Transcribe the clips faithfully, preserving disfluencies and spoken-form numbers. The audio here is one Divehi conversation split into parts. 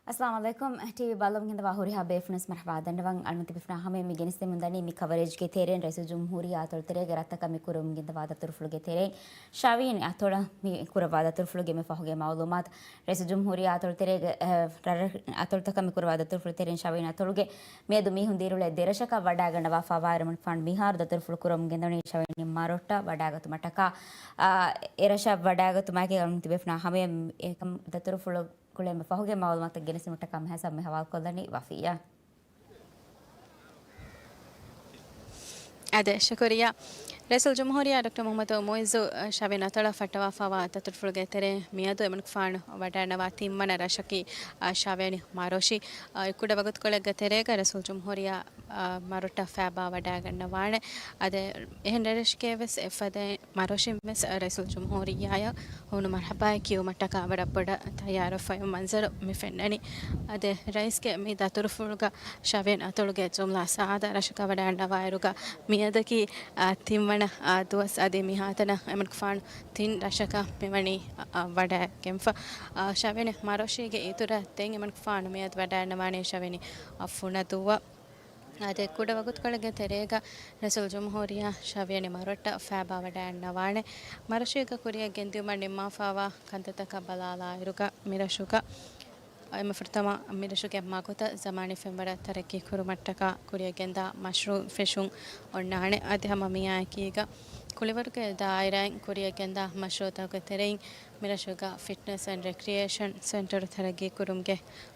އައްސަލާމު ޢަލައިކުމް. ޓީވީ ބައްލަވަން ގެންދަވާ ހުރިހާ ބޭފުޅުން މަރުޙަބާ ދަންނަވަން. އަޅުގަނޑު ތިބޭފުޅުންނާ ހަމަޔަށް މި ގެނެސްދެމުން ދަނީ މި ކަވަރޭޖްގެ ތެރެއިން ރައީސުލްޖުމްހޫރިއްޔާ އަތޮޅު ތެރޭގެ ރަށްތަކަށް މި ކުރަމުން ގެންދަވާ ދަތުރުފުޅުގެ ތެރެއިން ޝާވީން އަތޮޅަށް މި ކުރައްވާ ދަތުރުފުޅުގެ މި ފަހުގެ މައުލޫމާތު. ރައީސުލްޖުމްހޫރިއްޔާ އަތޮޅު ތެރޭގެ، އަ، ރަށް، އަތޮޅުތަކަށް މި ކުރައްވާ ދަތުރުފުޅު ތެރެއިން ޝާވީން އަތޮޅުގެ މިއަދު މީހުން ދިރިއުޅޭ ދެރަށަކަށް ވަޑައިގަންނަވާފަވާއިރު އަޅުގަނޑު ފާން މިހާރު ދަތުރުފުޅު ކުރަމުން ގެންދަވަނީ ޝާވީން މަރޮއްޓަށް ވަޑައިގަތުމަށްޓަކާ، އާ، އެރަށަށް ވަޑައިގަތުމާއެކީ އަޅުގަނޑު ތިބޭފުޅުންނާ ހަމަޔަށް އެކަމް ދަތުރުފުޅު ކުޅޭ މި ފަހުގެ މައުލޫމާތު ގެނެސްދިނުމަށްޓަކާ މިހާރު މި ހަވާލުކޮށްލަނީ ވަފިއްޔާ. އާދެ، ޝުކުރިއްޔާ. ރައީސުލްޖުމްހޫރިއްޔާ ޑޮކްޓަރ މުޙައްމަދު މުޢިއްޒު، އަ، ޝާވީން އަތޮޅަށް ފައްޓަވާފަވާ ދަތުރުފުޅުގެ ތެރެއިން މިއަދު އެމަނިކުފާނު ވަޑައިގަންނަވާ ތިންވަނަ ރަށަކީ، އަ، ޝާވެނި މަރޮށި. އަ، އެ ކުޑަ ވަގުތުކޮޅެއްގެ ތެރޭގަ ރައީސުލްޖުމްހޫރިއްޔާ، އަ، މަރޮއްޓަށް ފައިބާ ވަޑައިގަންނަވާނެ. އާދެ، އެހެން ރަށެއްގެ ވެސް އެފަދައިން މަރޮށިން ވެސް ރައީސުލްޖުމްހޫރިއްޔާއަށް ހޫނު މަރުޙަބާއެއް ކިޔުމަށްޓަކާ ވަރަށް ބޮޑަށް ތައްޔާރުވެފައިވާ މަންޒަރު މި ފެންނަނީ. އަދި ރައީސްގެ މި ދަތުރުފުޅުގަ ޝާވެނި އަތޮޅުގެ ޖުމްލަ ސާދަ ރަށަކަށް ވަޑައިގަންނަވާއިރުގަ މިއަދަކީ، އާ، ތިންވަނަ، އާ، ދުވަސް އަދި މިހާތަނަށް އެމަނިކުފާނު ތިން ރަށަކަށް މިވަނީ، އާ، ވަޑައިގެންފަ. އާ، ޝާވެނި މަރޮށީގެ އިތުރަށް ދެން އެމަނިކުފާނު މިއަދު ވަޑައިގަންނަވާނީ ޝާވެނި، އާ، ފުނަދޫއަށް. އާދެ، ކުޑަ ވަގުތުކޮޅެއްގެ ތެރޭގަ ރައީސުލްޖުމްހޫރިއްޔާ ޝާވެނި މަރޮއްޓަށް ފައިބާ ވަޑައިގަންނަވާނެ. މަރޮށީގަ ކުރިއަށް ގެންދިއުމަށް ނިންމާފައިވާ ކަންތައްތަކަށް ބަލާލާއިރުގަ މިރަށުގަ އެންމެ ފުރަތަމަ މިރަށުގެ މަގުތައް ޒަމާނީ ފެންވަރަށް ތަރައްގީ ކުރުމަށްޓަކާ ކުރިއަށް ގެންދާ މަޝްރޫއު ފެށުން އޮންނާނެ. އަދި ހަމަ މިއާއެކީގަ ކުޅިވަރުގެ ދާއިރާއިން ކުރިއަށް ގެންދާ މަޝްރޫއުތަކުގެ ތެރެއިން މިރަށުގަ ފިޓްނަސް އެންޑް ރެކްރިއޭޝަން ސެންޓަރު ތަރައްގީ ކުރުމުގެ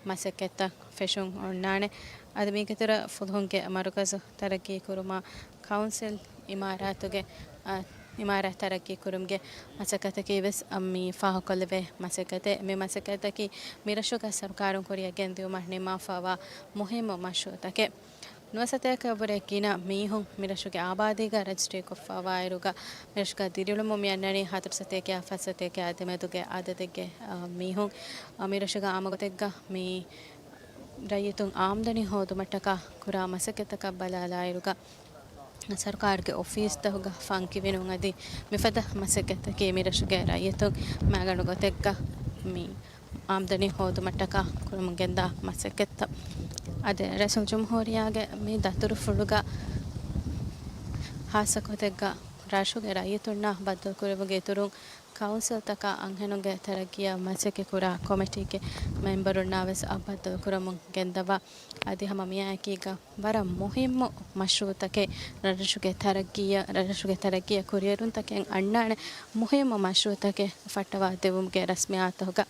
މަސައްކަތްތައް ފެށުން އޮންނާނެ. އަދި މީގެ އިތުރަށް ފުލުހުންގެ މަރުކަޒު ތަރައްގީ ކުރުމަށް ކައުންސިލް އިމާރާތުގެ، އަ، އިމާރާތް ތަރައްގީ ކުރުމުގެ މަސައްކަތަކީ ވެސް، އަ، މި ފާހަގަކޮށްލެވޭ މަސައްކަތެއް. މި މަސައްކަތަކީ މިރަށުގަ ސަރުކާރުން ކުރިއަށް ގެންދިއުމަށް ނިންމާފައިވާ މުހިއްމު މަޝްރޫއުތަކެއް. ނުވަސަތޭކައަށްވުރެ ގިނަ މީހުން މިރަށުގެ އާބާދީގަ ރަޖިސްޓްރީކޮށްފައިވާއިރުގަ، މިރަށުގަ ދިރިއުޅުމުން މިއަންނަނީ ހަތަރުސަތޭކައާ ފަންސަތޭކައާ ދެމެދުގެ އަދަދެއްގެ، އަ، މީހުން. އަ، މިރަށުގަ އާއްމުގޮތެއްގަ މި ރައްޔިތުން އާމްދަނީ ހޯދުމަށްޓަކާ ކުރާ މަސައްކަތްތަކަށް ބަލާލާއިރުގަ، ސަރުކާރުގެ އޮފީސްތަކުގަ ފަންކިވިނުން އަދި މިފަދަ މަސައްކަތްތަކީ މިރަށުގެ ރައްޔިތުން މައިގަނޑު ގޮތެއްގަ މި އާމްދަނީ ހޯދުމަށްޓަކާ ކުރަމުން ގެންދާ މަސައްކަތްތައް. އަދި ރައީސުލްޖުމްހޫރިއްޔާގެ މި ދަތުރުފުޅުގަ ހާއްސަ ގޮތެއްގަ ރަށުގެ ރައްޔިތުންނާ ބައްދަލުކުރެވުމުގެ އިތުރުން، ކައުންސިލްތަކާ އަންހެނުންގެ ތަރައްގީއަށް މަސައްކަތްކުރާ ކޮމިޓީގެ މެމްބަރުންނާ ވެސް އަށް ބައްދަލުކުރަމުން ގެންދަވާ. އަދި ހަމަ މިއާއެކީގަ ވަރަށް މުހިއްމު މަޝްރޫއުތަކެއް ރަށްރަށުގެ ތަރައްގީއަށް، ރަށްރަށުގެ ތަރައްގީއަށް ކުރިއެރުންތަކެއް އަންނާނެ މުހިއްމު މަޝްރޫއުތަކެއް ފައްޓަވާ ދެވުމުގެ ރަސްމިއްޔާތުގަ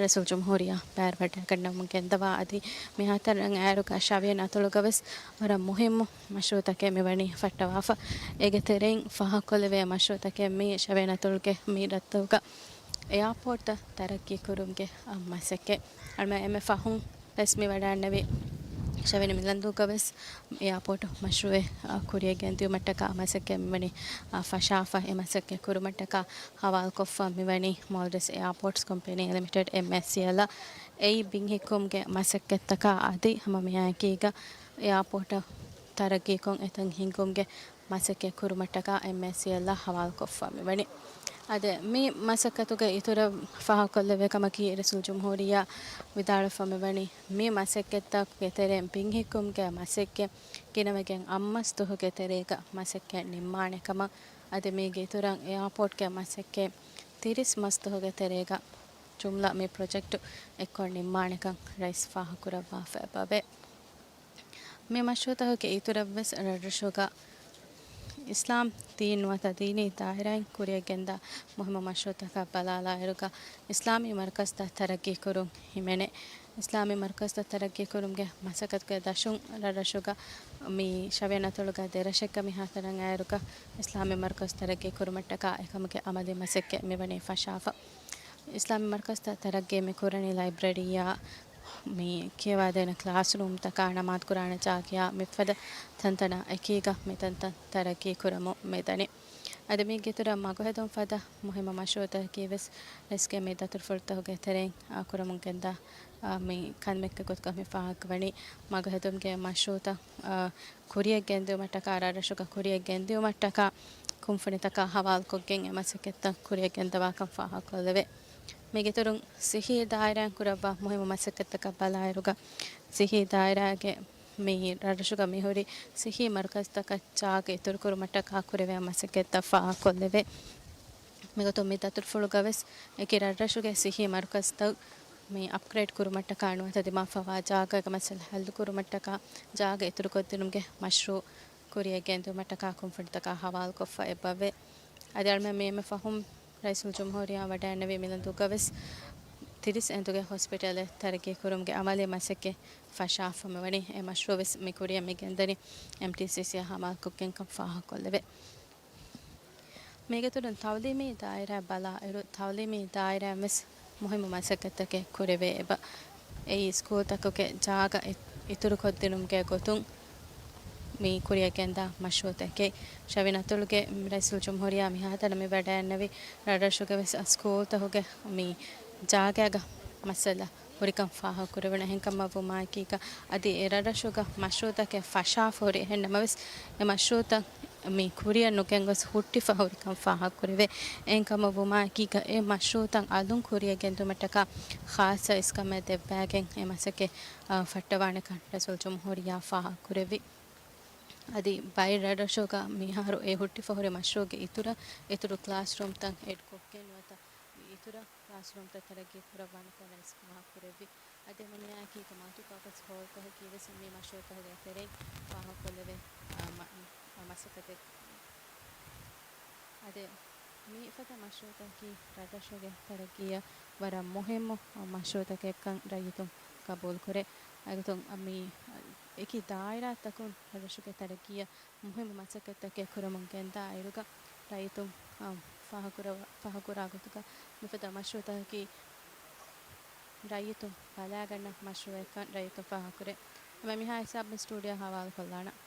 ރައީސުލްޖުމްހޫރިއްޔާ ބައިވެރިވެ ގަންނަވަމުން ގެންދަވާ. އަދި މިހާތަނަށް އައިރުގަ ޝާވެނި އަތޮޅުގަ ވެސް ވަރަށް މުހިއްމު މަޝްރޫއުތަކެއް މިވަނީ ފައްޓަވާފަ. އޭގެ ތެރެއިން ފާހަގަކޮށްލެވޭ މަޝްރޫއުތަކެއް މީ ޝާވެނި އަތޮޅުގެ މި ރަށްތަކުގަ އެއާޕޯޓްތައް ތަރައްގީ ކުރުމުގެ، އަ، މަސައްކަތް. އަޅުމެން އެންމެ ފަހުން ވެސް މި ވަޑައިގެންނެވި ޝާވެނި މިލަންދޫގަ ވެސް އެއާޕޯޓް މަޝްރޫއެއް، އަ، ކުރިއަށް ގެންދިއުމަށްޓަކާ މަސައްކަތް މިވަނީ، އަ، ފަށާފަ. އެ މަސައްކަތް ކުރުމަށްޓަކާ ހަވާލުކޮށްފަ މިވަނީ މޯލްޑިވްސް އެއާޕޯޓްސް ކޮމްޕެނީ ލިމިޓެޑް، އެމްއޭސީއެލް، އަށް. އެއީ ބިންހިއްކުމުގެ މަސައްކަތްތަކާ އަދި ހަމަ މިއާއެކީގަ އެއާޕޯޓަށް ތަރައްގީކޮށް އެތަން ހިންގުމުގެ މަސައްކަތް ކުރުމަށްޓަކާ އެމްއޭސީއެލްއަށް ހަވާލުކޮށްފަ މިވަނީ. އަދި މި މަސައްކަތުގެ އިތުރަށް ފާހަގަކޮށްލެވޭ ކަމަކީ، ރައީސުލްޖުމްހޫރިއްޔާ ވިދާޅުވެފަ މިވަނީ، މި މަސައްކަތްތަކުގެ ތެރެއިން ބިންހިއްކުމުގެ މަސައްކަތް ގިނަވެގެން އަށް މަސް ދުވަހުގެ ތެރޭގަ މަސައްކަތް ނިންމާނެ ކަމަށް، އަދި މީގެ އިތުރަށް އެއާޕޯޓްގެ މަސައްކަތް ތިރީސް މަސް ދުވަހުގެ ތެރޭގަ ޖުމްލަ މި ޕްރޮޖެކްޓު އެއްކޮށް ނިންމާނެކަން ރައީސް ފާހަގަކުރައްވާފަ އެބަވޭ. މި މަޝްރޫއުތަކުގެ އިތުރަށްވެސް ރަށްރަށުގަ އިސްލާމް ދީން ނުވަތަ ދީނީ ދާއިރާއިން ކުރިއަށް ގެންދާ މުހިއްމު މަޝްރޫއުތަކަށް ބަލާލާއިރުގަ އިސްލާމީ މަރުކަޒްތައް ތަރައްގީ ކުރުން ހިމެނޭ. އިސްލާމީ މަރުކަޒްތައް ތަރައްގީ ކުރުމުގެ މަސައްކަތުގެ ދަށުން ރަށްރަށުގަ މި ޝަވިޔަން އަތޮޅުގަ ދެރަށެއްގަ މިހާތަނަށް އައިރުގަ އިސްލާމީ މަރުކަޒް ތަރައްގީ ކުރުމަށްޓަކާ އެކަމުގެ އަމަލީ މަސައްކަތް މިވަނީ ފަށާފަ. އިސްލާމީ މަރުކަޒްތައް ތަރައްގީ މި ކުރަނީ ލައިބްރަރީއާ، މި ކިޔަވާދޭނެ ކްލާސްރޫމްތަކާ، ނަމާދު ކުރާނެ ޖާގަޔާ، މިފަދަ ތަންތަނާ އެކީގަ މި ތަންތަން ތަރައްގީ ކުރަމުން މިދަނީ. އަދި މީގެ އިތުރަށް މަގުހެދުން ފަދަ މުހިއްމު މަޝްރޫއުތަކަކީ ވެސް ރައީސްގެ މި ދަތުރުފުޅުތަކުގެ ތެރެއިން، އާ، ކުރަމުން ގެންދާ، އާ، މި ކަންމެއްގެ ގޮތުގަ މި ފާހަގަވަނީ މަގުހެދުމުގެ މަޝްރޫއުތައް، އާ، ކުރިއަށް ގެންދިއުމަށްޓަކާ، ރަށްރަށުގަ ކުރިއަށް ގެންދިއުމަށްޓަކާ ކުންފުނިތަކާ ހަވާލުކޮށްގެން އެ މަސައްކަތްތައް ކުރިއަށް ގެންދަވާކަން ފާހަގަކޮށްލެވޭ. މީގެތުރުން ސިއްހީ ދާއިރާއިން ކުރައްވާ މުހިއްމު މަސައްކަތްތަކަށް ބަލާއިރުގަ، ސިއްހީ ދާއިރާގެ މި ރަށްރަށުގަ މިހުރި ސިއްހީ މަރުކަޒުތަކަށް ޖާގަ އިތުރުކުރުމަށްޓަކާ ކުރެވޭ މަސައްކަތްތައް ފާހަގަކޮށްލެވޭ. މިގޮތުން މި ދަތުރުފުޅުގަ ވެސް އެކި ރަށްރަށުގެ ސިއްހީ މަރުކަޒުތައް މި އަޕްގްރޭޑް ކުރުމަށްޓަކާ ނުވަތަ ދިމާވާ ޖާގައިގެ މައްސަލަ ހައްލުކުރުމަށްޓަކާ ޖާގަ އިތުރުކޮށްދިނުމުގެ މަޝްރޫއު ކުރިއަށް ގެންދިއުމަށްޓަކާ ކޮންފަންޑްތަކާ ހަވާލުކޮށްފަ އެބަވޭ. އަދި އަޅުމެން މި އެންމެ ފަހުން ރައީސުލްޖުމްހޫރިއްޔާ ވަޑައިންނެވި މިލަންދޫގަވެސް ތިރީސް އެނދުގެ ހޮސްޕިޓަލެއް ތަރައްގީ ކުރުމުގެ އަމަލީ މަސައްކަތް ފަށާފަ މިވަނީ. އެ މަޝްރޫއުވެސް މި ކުރިއަށް މި ގެންދަނީ އެމްޓީސީސީއާ ހަމައަކުގެންކަން ފާހަގަކޮށްލެވޭ. މީގެތުރުން ތައުލީމީ ދާއިރާ ބަލާއިރު، ތައުލީމީ ދާއިރާއިން ވެސް މުހިއްމު މަސައްކަތްތަކެއް ކުރެވޭ އެބަ. އެއީ ސްކޫލްތަކުގެ ޖާގަ އި-، އިތުރުކޮށްދިނުމުގެ ގޮތުން މި ކުރިއަށް ގެންދާ މަޝްރޫއުތަކެއް. ޝަވި ނަތުލުގެ ރައީސުލްޖުމްހޫރިއްޔާ މިހާތަނަށް މި ވަޑައިންނެވި ރަށްރަށުގެ ވެސް ސްކޫލްތަކުގެ މި ޖާގައިގަ މައްސަލަ ހުރިކަން ފާހަގަކުރެވުނު. އެހެންކަމަށް ވުމާއެކީގަ އަދި އެ ރަށްރަށުގަ މަޝްރޫއުތަކެއް ފަށާފަ ހުރި. އެހެން ނަމަވެސް، އެ މަޝްރޫއުތައް މި ކުރިއަށް ނުގެންގޮސް ހުއްޓިފަ ހުރިކަން ފާހަގަކުރެވޭ. އެހެންކަމަށް ވުމާއެކީގަ އެ މަޝްރޫއުތައް އަލުން ކުރިއަށް ގެންދުމަށްޓަކާ ޚާއްސަ އިސްކަމެއް ދެއްވާގެން އެ މަސައްކަތް، އާ، ފައްޓަވާނެކަން ރައީސުލްޖުމްހޫރިއްޔާ ފާހަގަކުރެއްވި. އަދި ބައެއް ރަށްރަށުގަ މިހާރު އެ ހުއްޓިފަ ހުރި މަޝްރޫއުގެ އިތުރަށް އިތުރު ކްލާސްރޫމްތައް އެޑްކޮށްގެން ނުވަތަ އިތުރަށް ކްލާސްރޫމްތައް ތަރައްގީ ކުރައްވާނެކަން ރައީސް ފާހަގަކުރެއްވި. އަދި ހަމަ މިއާއެކީގަ މަލްޓިޕާޕަސް ހޯލްތަކަކީ ވެސް މި މަޝްރޫއުތަކުގެ ތެރެއިން ފާހަގަކޮށްލެވޭ، އާ، މަ-، މަ-، މަސައްކަތެއް. އަދި މި ފަދަ މަޝްރޫއުތަކަކީ ރަށްރަށުގެ ތަރައްގީއަށް ވަރަށް މުހިއްމު މަޝްރޫއުތަކެއްކަން ރައްޔިތުން ގަބޫލުކުރޭ. އަދި މި އެކި ދާއިރާތަކުން ރަށްރަށުގެ ތަރައްގީއަށް މުހިއްމު މަސައްކަތްތަކެއް ކުރަމުން ގެންދާ އިރުގަ ރައްޔިތުން، އަ، ފާހަގަކުރަ-، ފާހަގަކުރާ ގޮތުގަ މިފަދަ މަޝްރޫއުތަކަކީ ރައްޔިތުން ބަލާގަންނަ މަޝްރޫއެއްކަން ރައްޔިތުން ފާހަގަކުރޭ. އެމަ މިހާ ހިސާބުން ސްޓޫޑިއޯ ހަވާލުކޮށްލާނަން.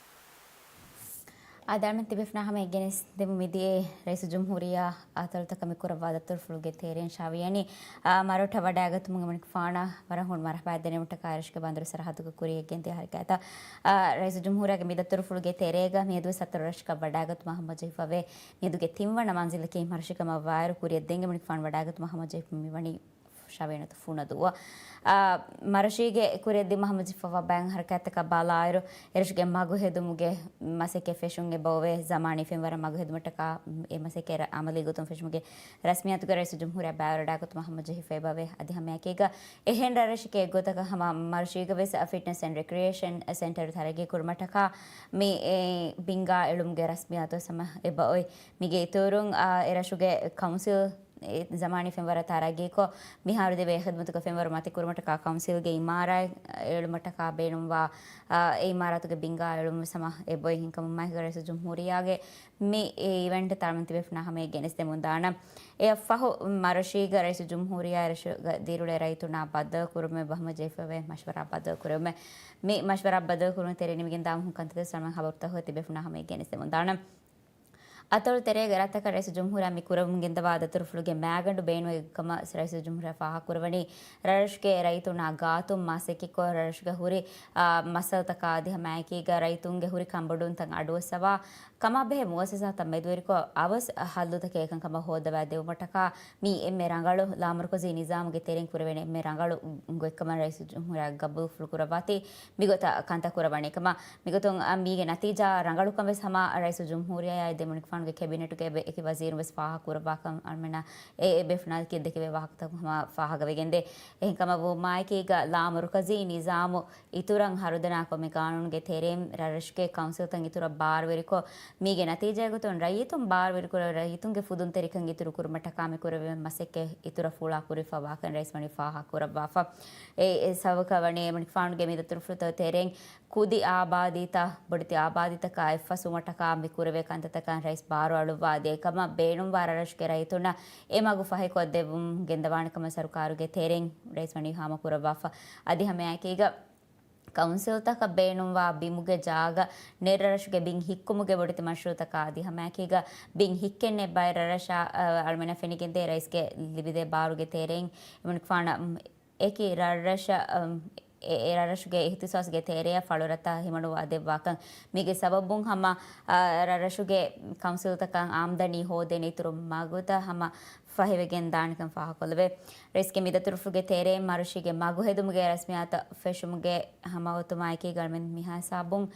އާދެ، އަޅުމެން ތިބޭފުޅުންނާ ހަމަ އެއްގެނެސް ދެމު މިދިޔަ ރައީސުލްޖުމްހޫރިއްޔާ އަތޮޅުތަކަށް މި ކުރައްވާ ދަތުރުފުޅުގެ ތެރެއިން ޝާވިޔާނީ، އާ، މަރޯޓަށް ވަޑައިގަތުމުގެ އެމަނިކުފާނަށް ވަރަށް ހުން މަރުހަބާ ދެނެވުމަށްޓަކާ އެރަށުގެ ބަނދުރު ސަރަހައްދުގަ ކުރިޔަށް ގެންދިޔަ ހަރަކާތަށް، އާ، ރައީސުލްޖުމްހޫރިއްޔާގެ މި ދަތުރުފުޅުގެ ތެރޭގަ މިއަދުވެސް އަތޮޅު ރަށަކަށް ވަޑައިގަތުމަށް ހަމަޖެހިފަވޭ. މިއަދުގެ ތިންވަނަ މަންޒިލަކީ މަރަށިކަމަށްވާއިރު ކުރިޔަށް ދެން އެމަނިކުފާނު ވަޑައިގަތުމަށް ހަމަޖެހިފަ މިވަނީ. ޝަވިޔާނަތު ފުނަދޫއަށް، އާ، މަރަށީގެ ކުރިއަށް ދިމާ ހަމަޖެހިފައިވާ ބައެއް ހަރަކާތްތަކަށް ބަލާއިރު، އެރަށުގެ މަގު ހެދުމުގެ މަސައްކަތް ފެށުން އެބައޮވޭ. ޒަމާނީ ފެންވަރަށް މަގު ހެދުމަށްޓަކާ އެ މަސައްކަތް އަމަލީ ގޮތުން ފެށުމުގެ ރަސްމިއްޔާތުގެ ރައީސުލްޖުމްހޫރިއްޔާ ބައިވެރިވެވަޑައިގަތުމަށް ހަމަޖެހިފައިވަވޭ. އަދި ހަމައެކީގަ އެހެން ރަށްރަށެކޭ ގޮތަކަށް ހަމަ މަރަށީގަ ވެސް ފިޓްނަސް އެންޑް ރެކްރިއޭޝަން ސެންޓަރު ތަރައްގީ ކުރުމަށްޓަކާ މި، އެ، ބިންގާ އެޅުމުގެ ރަސްމިއްޔާތު ވެސް ހަމަ އެބައޮތް. މީގެ އިތުރުން، އާ، އެރަށުގެ ކައުންސިލް އެ ޒަމާނީ ފެންވަރަށް ތަރައްގީކޮށް، މިހާރު ދެވޭ ޚިދުމަތުގެ ފެންވަރު މަތިކުރުމަށްޓަކާ ކައުންސިލްގެ އިމާރާތް އެޅުމަށްޓަކާ ބޭނުންވާ، އާ، އެ އިމާރާތުގެ ބިންގާ އެޅުން ވެސް ހަމަ އެބައޮތް. އެހެންކަމުން މާތް ރައީސުލްޖުމްހޫރިއްޔާގެ މި އިވެންޓް އަޅުމެން ތިބޭފުޅުންނާ ހަމައަށް ގެނެސްދެމުންދާނަން. އެއަށްފަހު މަރަށީގަ ރައީސުލްޖުމްހޫރިއްޔާ އެރަށުގަ ދިރިއުޅޭ ރައްޔިތުންނާ ބައްދަލުކުރުމެއް ހަމަޖެހިފައިވޭ، މަޝްވަރާ ބައްދަލުކުރެވުމެއް. މި މަޝްވަރާ ބައްދަލުކުރުމުގެ ތެރެއިން ނިމިގެންދާ މުހިންމު ކަންތައްތައް އަޅުމެން ހަބަރުތަކުގަ ތިބޭފުޅުންނާ ހަމައަށް ގެނެސްދެމުންދާނަން. އަތޮޅު ތެރޭގެ ރަށްތަކަށް ރައީސުލްޖުމްހޫރިއްޔާ މި ކުރަމުން ގެންދަވާ ދަތުރުފުޅުގެ މައިގަނޑު ބޭނުމެއް ކަމަށް ރައީސުލްޖުމްހޫރިއްޔާ ފާހަގަކުރައްވަނީ، ރަށްރަށުގެ ރައްޔިތުންނާ ގާތުން މަސައްކަތްކޮށް، ރަށްރަށުގަ ހުރި، އާ، މައްސަލަތަކާ އަދި ހަމައެކީގަ ރައްޔިތުންގެ ހުރި ކަންބޮޑުވުންތައް އަޑުއައްސަވާ، ކަމާބެހޭ މުއައްސަސާތައް މެދުވެރިކޮށް، އަވަސް ހައްލުތަކެއް އެކަންކަމަށް ހޯއްދަވާ ދެވުމަށްޓަކާ، މީ އެންމެ ރަނގަޅު ލާމަރުކަޒީ ނިޒާމުގެ ތެރެއިން ކުރެވޭނެ އެންމެ ރަނގަޅު ގޮތްކަމަށް ރައީސުލްޖުމްހޫރިއްޔާ ގަބޫލުފުޅު ކުރައްވާތީ، މިގޮތަށް ކަންތައް ކުރައްވާނެ ކަމަށް. މިގޮތުން، އަ، މީގެ ނަތީޖާ ރަނގަޅުކަން ވެސް ހަމަ ރައީސުލްޖުމްހޫރިއްޔާއާއި ދެމަނިކުފާނުގެ ކެބިނެޓުގެ އެކި ވަޒީރުން ވެސް ފާހަގަ ކުރައްވާކަން އަޅުމެންނަށް އެ، އެ ބޭފުޅުންނާ ދެކެވޭ ވާހަކަތައް ހަމަ ފާހަގަވެގެންދޭ. އެހެންކަމަށް ވުމާއެކީގަ ލާމަރުކަޒީ ނިޒާމު އިތުރަށް ހަރުދަނާކޮށް މި ގާނޫނުގެ ތެރެއިން ރަށްރަށުގެ ކައުންސިލްތައް އިތުރަށް ބާރުވެރިކޮށް، މީގެ ނަތީޖާގެ ގޮތުން ރައްޔިތުން ބާރުވެރިކުރެ، ރައްޔިތުންގެ ފުދުންތެރިކަން އިތުރުކުރުމަށްޓަކާ މި ކުރެވޭ މަސައްކަތް އިތުރަށް ފުޅާ ކުރިފަ ވާކަން ރައީސް ވަނީ ފާހަގަ ކުރައްވާފަ. އެ، އެ ސަބަބަކަށް ވަނީ އެމަނިކުފާނުގެ މި ދަތުރުފުޅުތައް ތެރެއިން ކުދި އާބާދީތައް، ބޮޑެތި އާބާދީތަކާ އެއްފަސްވުމަށްޓަކާ މި ކުރެވޭ ކަންތައްތަކަށް ރައީސް ބާރު އަޅުއްވާ ދޭ ކަމަށް ބޭނުންވާ ރަށްރަށުގެ ރައްޔިތުންނަށް އެ މަގު ފަހިކޮށްދެއްވުން ގެންދަވާނެ ކަމަށް ސަރުކާރުގެ ތެރެއިން ރައީސް ވަނީ ހާމަ ކުރައްވާފަ. އަދި ހަމައެކީގަ ކައުންސިލްތަކަށް ބޭނުންވާ ބިމުގެ ޖާގަ، ނެރްރަށުގެ ބިން ހިއްކުމުގެ ބޮޑެތި މަޝްރޫއުތަކާ އަދި ހަމައެކީގަ ބިން ހިއްކެން ނެތް ބައެއް ރަށްރަށަށް، އަ، އަޅުމެންނަށް ފެނިގެންދޭ ރައީސްގެ ލިބިދޭ ބާރުގެ ތެރެއިން އެމަނިކުފާނަށް އެކި ރަށްރަށަށް، އަ، އެ، އެ ރަށްރަށުގެ އިހްތިސާސްގެ ތެރެއަށް ފަޅުރަށްތައް ހިމަނުވާ ދެއްވާކަން. މީގެ ސަބަބުން ހަމަ، އަ، ރަށްރަށުގެ ކައުންސިލްތަކަށް އާމްދަނީ ހޯދޭނެ އިތުރު މަގުތައް ހަމަ ފަހިވެގެން ދާނެކަން ފާހަގަކޮށްލެވޭ. ރައީސްގެ މި ދަތުރުފުޅުގެ ތެރޭން މަރޮށީގެ މަގު ހެދުމުގެ ރަސްމިއްޔާތު ފެށުމުގެ ހަމަ އޮތުމާއެކީގަ އަޅުމެން މިހާ ހިސާބުން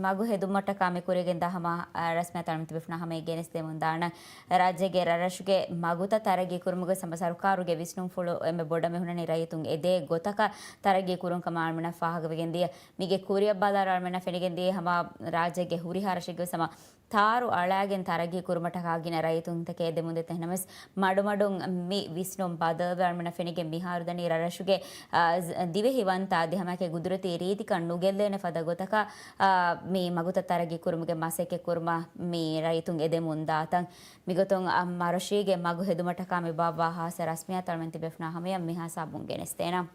މަގު ހެދުމަށްޓަކާ މި ކުރިގެން ދާ ހަމަ، އަ، ރަސްމިއްޔާތު އަޅުމެން ތިބޭފުޅުންނާ ހަމައަށް ގެނެސްދެމުން ދާނަން. ރާއްޖޭގެ ރަށްރަށުގެ މަގުތައް ތަރައްގީ ކުރުމުގެ ސަމަ ސަރުކާރުގެ ވިސްނުންފުޅު އެންމެ ބޮޑަށް މިހުންނަނީ ރައްޔިތުން އެދޭ ގޮތަކަށް ތަރައްގީ ކުރުން ކަމަށް އަޅުމެންނަށް ފާހަގަވެގެން ދިޔަ. މީގެ ކުރިއަށް ބަލާއިރު އަޅުމެންނަށް ފެނިގެން ދިޔަ ހަމަ ރާއްޖޭގެ ހުރިހާ ރަށެއްގެ ވެސް ހަމަ ތާރު އަޅާގެން ތަރައްގީ ކުރުމަށްޓަކާ ގިނަ ރައްޔިތުންތަކެއް އެދެމުންދޭތަ. އެހެނަމަވެސް މަޑުމަޑުން މި ވިސްނުން ބަދަލުވެ އަޅުމެންނަށް ފެނިގެން މިހާރު ދަނީ ރަށްރަށުގެ، އާ، ޒ-، ދިވެހިވަންތާ އަދި ހަމައެކަނި ގުދުރަތީ ރީތިކަން ނުގެއްލޭނެ ފަދަ ގޮތަކަށް، އާ، މި މަގުތައް ތަރައްގީ ކުރުމުގެ މަސައްކަތް ކުރުމަށް މި ރައްޔިތުން އެދެމުން ދާތަން. މިގޮތުން އަ، މަރޮށީގެ މަގު ހެދުމަށްޓަކާ މި ބާއްވާ ހާއްސަ ރަސްމިއްޔާތު އަޅުމެން ތިބޭފުޅުންނާ ހަމައަށް މިހާ ހިސާބުން ގެނެސްދޭނަން.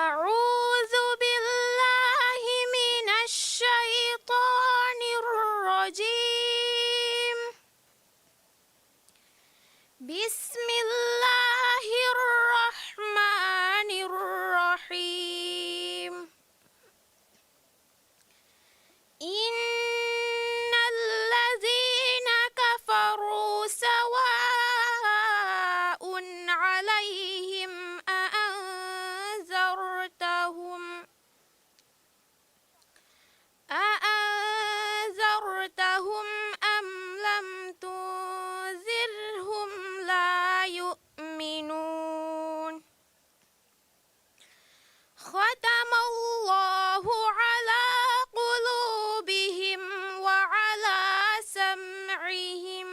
أعوذ بالله من الشيطان الرجيم. بسم الله الرحمن الرحيم. إن الذين كفروا سواء عليهم أأنذرتهم، أأنذرتهم أم لم تنذرهم لا يؤمنون. ختم الله على قلوبهم وعلى سمعهم